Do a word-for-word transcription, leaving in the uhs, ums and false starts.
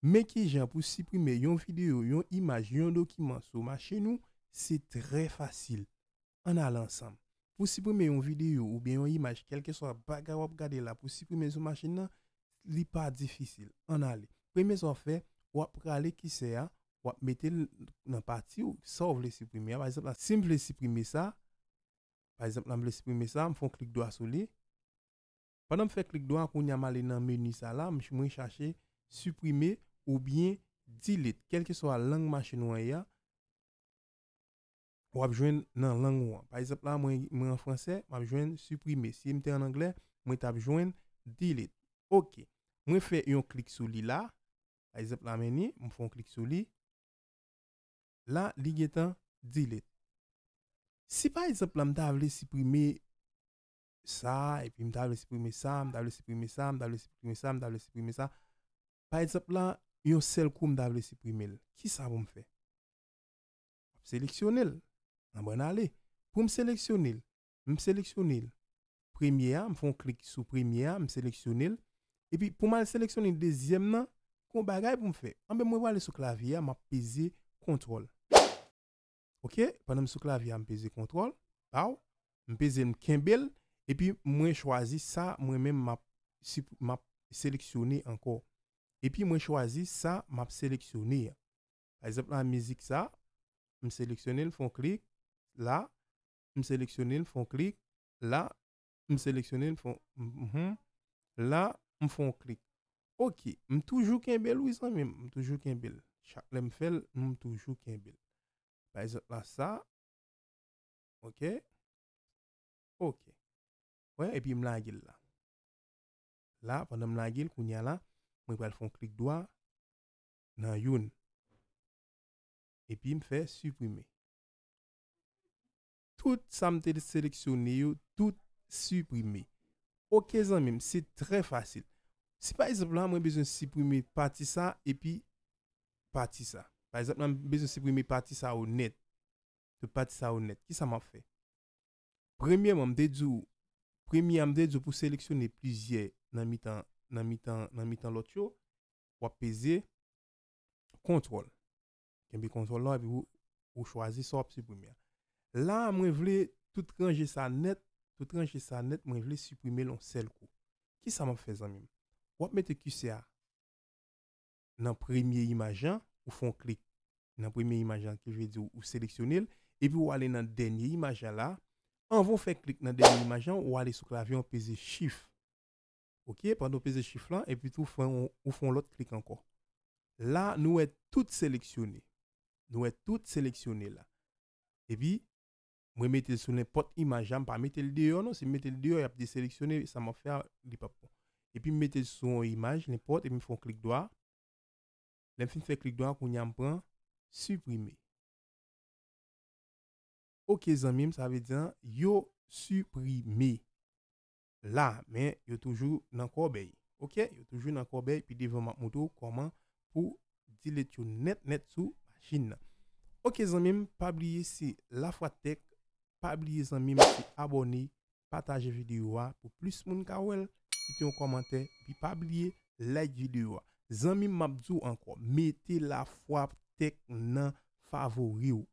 Men kijan pou siprime yon videyo, yon imaj, yon dokiman sou machin ou, se trè fasil. Ann ale ansanm. Pou siprime yon videyo oubyen yon imaj, kèlkeswa bagay w ap gade la, pou siprime l sou machin nan, li pa difisil. Ann ale. Premye sa w ap fè, w ap prale kisè a, w ap mete l nan pati w, sa w vle siprime a. Pa egzanp la, si m vle siprime sa, pa egzanp la, m vle siprime sa, m fè yon klik dwa sou li. Pandan m fè klik dwa, kounye a m ale nan meni sa la, m ch-, mwen chache siprime oubyen delete, kèlkeswa lang machin ou an ye a, w ap jwenn nan lang ou an. Pa egzanp la, mwen, mwen an fransè, m ap jwenn siprime. Si m te an anglè, mwen t ap jwenn delete. Oke. Mwen fè yon klik sou li la. Pa egzanp la, men ni, m fè yon klik sou li. La, li gentan delete. Si pa egzanp la, m ta vle siprime sa, epi m ta vle siprime sa, m ta vle siprime sa, m ta vle siprime sa, m ta vle siprime sa. Pa egzanp la, yon sèl kou m ta vle siprime l. Kisa pou m fè? M ap seleksyone l. Ann ale. Pou m seleksyone l, m seleksyone l. Premye a, m fè yon klik sou premye a, m seleksyone l. Epi pou m al seleksyone dezyèm nan, gon bagay pou m fè. Anben, mwen prale sou klavye a, m ap peze kontwòl. Oke, pandan m sou klavye a, m peze kontwòl, baw, m peze l, m kenbe l, epi mwen chwazi sa, mwen menm m ap sip-, m ap seleksyone ankò. Epi mwen chwazi sa m ap seleksyone a. Pa egzanp la, mizik sa, m seleksyone l, fè yon klik, la, m seleksyone l, fè yon klik, la, m seleksyone l, fè yon, mhm, la, m fè yon klik. Oke, m toujou kenbe l, wi, zanmi m, m toujou kenbe l. Chak lè m fè l, m toujou kenbe l. Pa egzanp la, sa, oke, oke. Wè, epi m lage l la. La, pandan m lage l, kounye a la, mwen pral fè yon klik dwa nan youn. Epi m fè siprime. Tout sa m te seleksyone yo, tout siprime. Oke, zanmi m, se trè fasil. Si pa egzanp la, mwen bezwen siprime pati sa epi pati sa. Pa egzanp la, m bezwen siprime pati sa yo nèt. Tout pati sa yo nèt. Kisa m ap fè? Premyèman, m te di w, premye a, m te di w pou seleksyone plizyè nan mitan, nan mitan, nan mitan lòt yo, w ap peze kontwòl. Kenbe kontwòl la, epi ou, ou chwazi sa w ap siprime a. La, mwen vle tout ranje sa nèt, tout ranje sa nèt, mwen vle siprime l yon sèl kou. Kisa m ap fè, zanmi m? W ap mete kisè a nan premye imaj lan, ou fè yon klik nan premye imaj lan, ki vle di ou seleksyone l, epi ou ale nan dènye imaj la la. Anvan w fè klik nan dènye imaj lan, ou ale sou klavye, ou peze Shift. Oke, pandan w peze Shift lan, epi tou fè yon, ou fè yon lòt klik ankò. La, nou wè tout seleksyone. Nou wè tout seleksyone la. Epi, mwen mete l sou nenpòt imaj la, m pa mete l deyò non, si m mete l deyò, y ap deseleksyone, sa m ap fè a, li p ap bon. Epi m mete l sou yon imaj, nenpòt, epi m fè yon klik dwa. Lè m fin fè klik dwa, kounye a m pran siprime. Oke, zanmi m, sa vle di an, yo siprime la, men yo toujou nan kòbèy. Oke, yo toujou nan kòbèy, pi devan m ap montre w kòman pou delete yo nèt nèt sou machin nan. Oke, zanmi m, pa bliye se Lafwa Tech, pa bliye, zanmi m, se abòne, pataje videyo a pou plis moun ka wè l, kite yon kòmantè, epi pa bliye like videyo a. Zanmi m, m ap di w ankò, mete Lafwa Tech nan favori w.